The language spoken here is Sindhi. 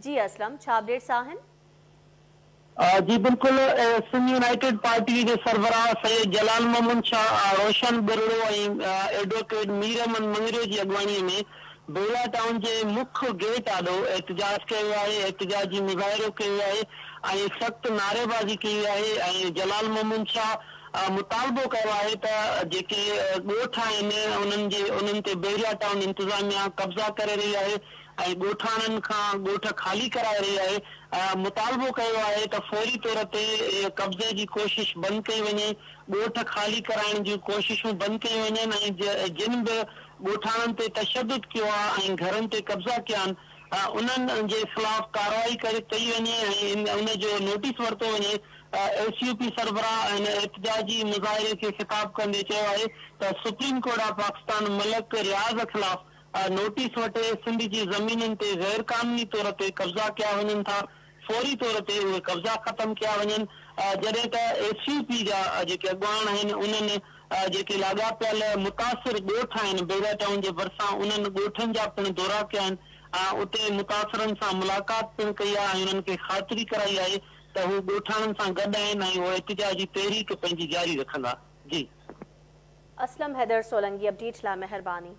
جي اسلم، ڇا اپڊيٽس آهن؟ جي بلڪل، سنڌ يونائيٽيڊ پارٽي جي سربراهه سيد جلال محمد شاهه، روشن ٻرڙو ۽ ايڊووڪيٽ مير احمد مڱريو جي اڳواڻي ۾ بحريا ٽائون جي مک گيٽ آڏو احتجاج ڪيو ويو آهي، احتجاجي مظاهرو ڪيو ويو آهي ۽ سخت نعريبازي ڪئي وئي آهي ۽ جلال محمد شاهه مطالبو ڪيو آهي ته جيڪي ڳوٺ آهن انهن جي انهن تي بحريا ٽائون انتظاميا قبضا ڪري رهي آهي ۽ ڳوٺاڻن کان ڳوٺ خالي ڪرائي رهي آهي، مطالبو ڪيو آهي ته فوري طور تي قبضي جي ڪوشش بند ڪئي وڃي، ڳوٺ خالي ڪرائڻ جون ڪوششون بند ڪيون وڃن ۽ جن به ڳوٺاڻن تي تشدد ڪيو آهي ۽ گهرن تي قبضا ڪيا آهن انهن جي خلاف ڪارروائي ڪئي وڃي ۽ ان جو نوٽيس ورتو وڃي. ايس يو پي سربراهه ان احتجاجي مظاهري کي خطاب ڪندي چيو آهي ته supreme court of Pakistan Malik Riaz خلاف نوٽيس وٺي سنڌ جي زمينن تي غير قانوني طور تي قبضا ڪيا وڃن ٿا، فوري طور تي اهي قبضا ختم ڪيا وڃن، جڏهن ته ايس يو پي جا جيڪي اڳواڻ آهن انهن جيڪي لاڳاپيل متاثر ڳوٺ آهن بحريا ٽائون جي ڀرسان انهن ڳوٺن جا پڻ دورا ڪيا آهن ۽ اتي متاثرن سان ملاقات پڻ ڪئي آهي ۽ انهن کي خاطري ڪرائي آهي ته هو ڳوٺاڻن سان گڏ آهن ۽ اهي احتجاجي تحريڪ پنهنجي جاري رکندا. جي. اسلم حيدر سولنگي اپڊيٽ لاء مهرباني.